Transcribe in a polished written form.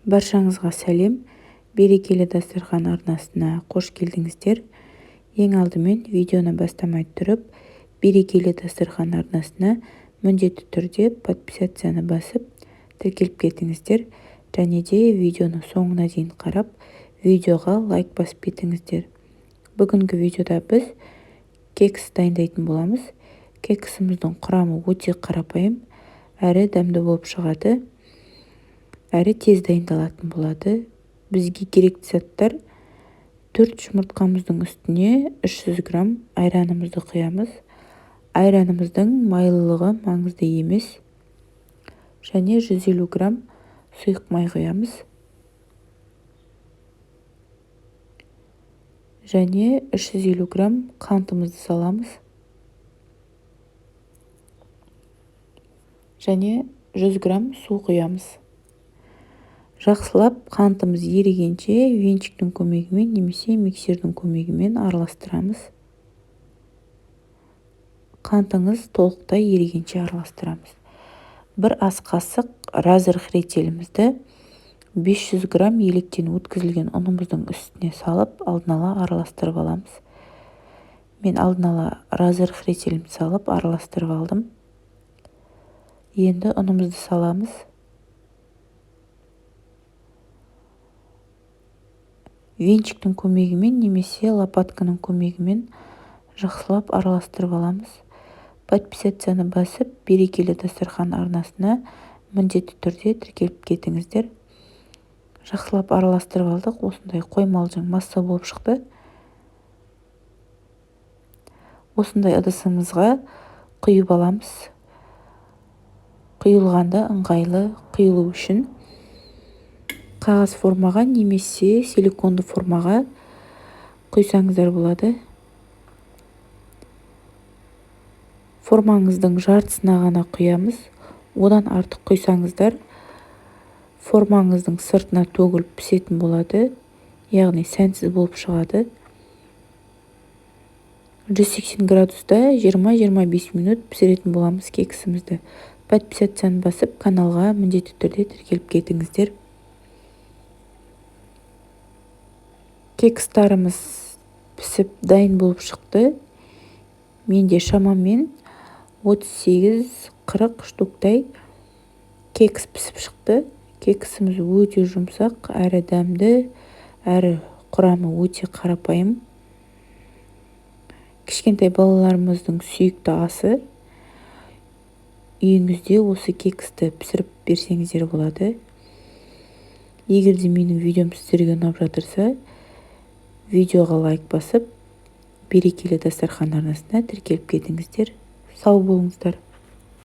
Баршаңызға сәлем! Берекелі дастархан арнасына қош келдіңіздер. Ең алдымен видеоны бастамай тұрып, Берекелі дастархан арнасына міндетті түрде подписацияны басып, тіркеліп кетіңіздер. Және де видеоны соңына дейін қарап, видеоға лайк басып кетіңіздер. Бүгінгі видеода біз кекс дайындайтын боламыз. Кексіміздің құрамы өте қарапайым, әрі дәмді болып шығады, әрі тез дайындалатын болады. Бізге керекті заттар: 4 жұмыртқамыздың үстіне 300 грамм айранымызды құямыз. Айранымыздың майлылығы маңызды емес. Және 150 грамм сұйық май құямыз. Және 350 грамм қантымызды саламыз. Және 100 грамм су құямыз. Жақсылап қантымыз ерігенше венчиктің көмегімен немесе миксердің көмегімен араластырамыз. Қантыңыз толықтай ерігенше араластырамыз. Бір ас қасық разрыхлителімізді 500 грамм електен өткізілген ұнымыздың үстіне салып, алдын ала араластырып аламыз. Мен алдын ала разрыхлителімді салып араластырып алдым. Енді ұнымызды саламыз. Венчиктің көмегімен немесе лопатканың көмегімен жақсылап араластырып аламыз. Подписацияны басып, Берекелі дастархан арнасына міндетті түрде тіркеліп кетіңіздер. Жақсылап араластырып алдық. Осындай қоймалжың масса болып шықты. Осындай ыдысымызға құйып аламыз. Құйылғанда ыңғайлы құйылу үшін қағаз формаға немесе силиконды формаға құйсаңыздар болады. Формаңыздың жартысына ғана құямыз. Одан артық құйсаңыздар, формаңыздың сыртына төгіліп пісетін болады, яғни сәнсіз болып шығады. 180 градуста 20-25 минут пісіретін боламыз кексімізді. Подписацияны басып, каналға міндетті түрде тіркеліп кетіңіздер. Кекстарымыз пісіп дайын болып шықты. Менде шамамен 38-40 штуктай кекс пісіп шықты. Кексіміз өте жұмсақ, әрі дәмді, әрі құрамы өте қарапайым. Кішкентай балаларымыздың сүйікті асы. Үйіңізде осы кексті пісіріп берсеңіздер болады. Егер де менің видеом сіздерге ұнап жатырса, видеоға лайк басып, Берекелі дастархан арнасына тіркеліп кетіңіздер. Сау болыңыздар.